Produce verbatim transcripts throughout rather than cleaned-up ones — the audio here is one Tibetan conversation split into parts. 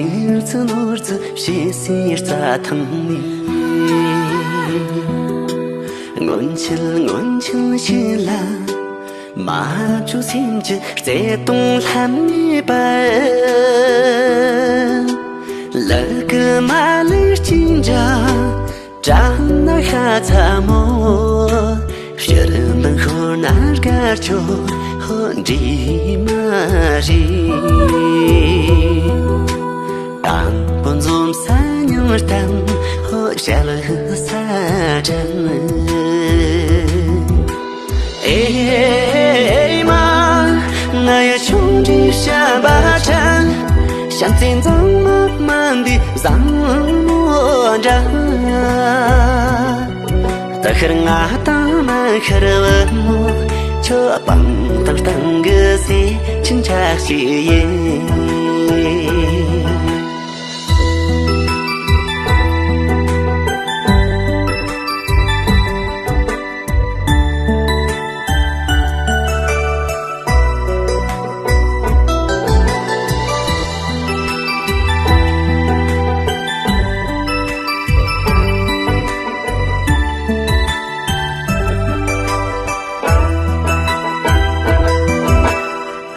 ནོར་ཚུལ་ནོར་ཚུལ་བྱེད་སའི་རྩྭ་ཐང་ནས། སྔོན་ཆད་སྔོན་ཆད་ཞིག་ལ། མ་བཅོས་སེམས་ཀྱི་བརྩེ་དུང་ལྷམ་མེ་སྦར། ལུ་གུ་མ་ལུས་གཅིག་འདྲ། བྲག་ན་ཤ་ཚ་མོ། ཕྱིར་འདང་ཤོར་ན་དགའ་སྐྱོ་ཧོ་འདྲེས་མ་རེད། དང་པོ་འཛོམས་ས་མྱུར་དམ་ཧོ་བྱ་ལུ་ས་དྲན། ཨེ་མ། ང་ཡི་ཆུང་འདྲིས་བྱམས་པ་དྲན། བྱམས་བརྩེ་མཛངས་མ་མ་འདི་བཟང་མོ་འདྲ། ད་ཤར་ང་དང་མ་ཤར་བུ་མོ། ཁྱོད་སྤང་ཐང་སྟེང་གི་སེ་ཆེན་ཆགས་ཤིག་ཡིན།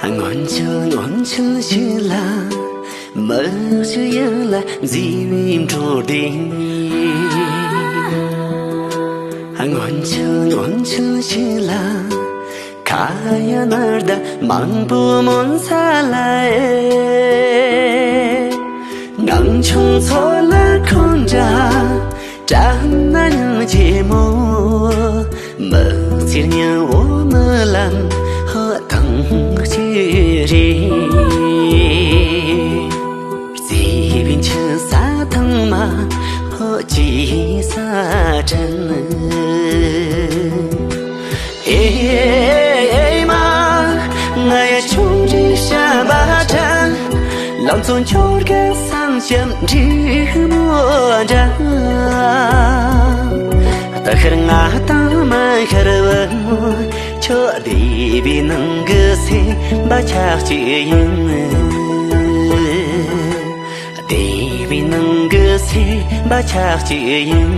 སྔོན་ཆད་སྔོན་ཆད་ཞིག་ལ། མི་ཞིག་ཡིད་ལ་མཛེས་པའི་འཕྲོད་བསྟེན། སྔོན་ཆད་སྔོན་ཆད་ཞིག་ལ། ཁ་ཡ་ནར་ད་མང་པོ་མོན་ས་ལ། ངང་ཆུང་ཚོ་ལ་འཁོན་འདྲ། བྲག་ན་ཉང་ཆེ་མོ། མི་ཚེ་སྙིང་བོ་མི་ལམ་ཧ་ཐང་ཆེ་རེད། རྩེ་བའི་ཆུ་ས་ཐང་མ་ཧོ་ཅི་ས་དྲན། ཨེ་མ། ང་ཡི་ཆུང་འདྲིས་བྱམས་པ་དྲན། ལང་ཚོ་འཁྱོར་གི་སང་ཞབས་འདྲིས་མོ་འདྲ། ད་ཤར་ང་དང་མ་ཤར་བུ་མོ། ཁྱོད་སྡེ་བའི་ནང་གི་སེམས་པ་ཆགས་ཅིག་ཡིན། སྡེ་བའི་ནང་གི་སེམས་པ་ཆགས་ཅིག་ཡིན།